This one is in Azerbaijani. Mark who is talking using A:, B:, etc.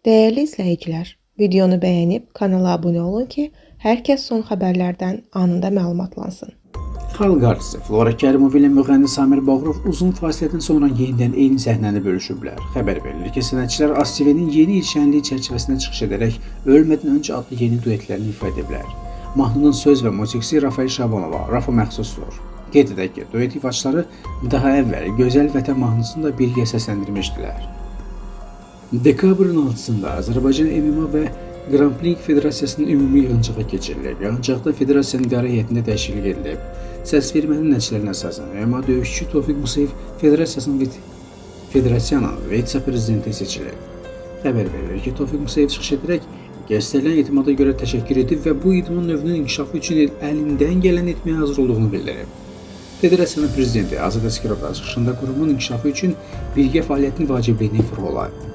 A: Dəyərli izləyicilər, videonu bəyənib kanala abunə olun ki, hər kəs son xəbərlərdən anında məlumatlansın.
B: Xalq artisti Flora Kərimova ilə müğənni Samir Bağırov uzun fasilədən sonra yenidən eyni səhnəni bölüşüblər. Xəbər verilir ki, sənətçilər ASTV-nin yeni il şənliyi çərçivəsində çıxış edərək Ölmədən öncə adlı yeni duetlərini ifa ediblər. Mahnının söz və musiqisi Rafael Şabanova, Rafa məxsusdur. Qeyd edək ki, duet ifaçıları daha əvvəl Gözəl Vətən mahnısını da birgə səsləndirmişdilər. Dekabrın 6-sında Azərbaycan MMA və Grappling Federasiyasının ümumi yığıncağı keçirilib. Yığıncaqda federasiyanın idarə heyətində dəyişiklik edilib. Səsvermənin nəticələrinə əsasən MMA döyüşçü Tofiq Musayev federasiyanın vitse-prezidenti seçilib. Xəbər verilir ki, Tofiq Musayev çıxış edərək göstərilən etimada görə təşəkkür edib və bu idman növünün inkişafı üçün əlindən gələni etməyə hazır olduğunu bildirib. Federasiyanın prezidenti Azad Əsgərov da çıxışında qurumun inkişafı üçün birgə fəaliyyətin vacibliyini vurğulayıb.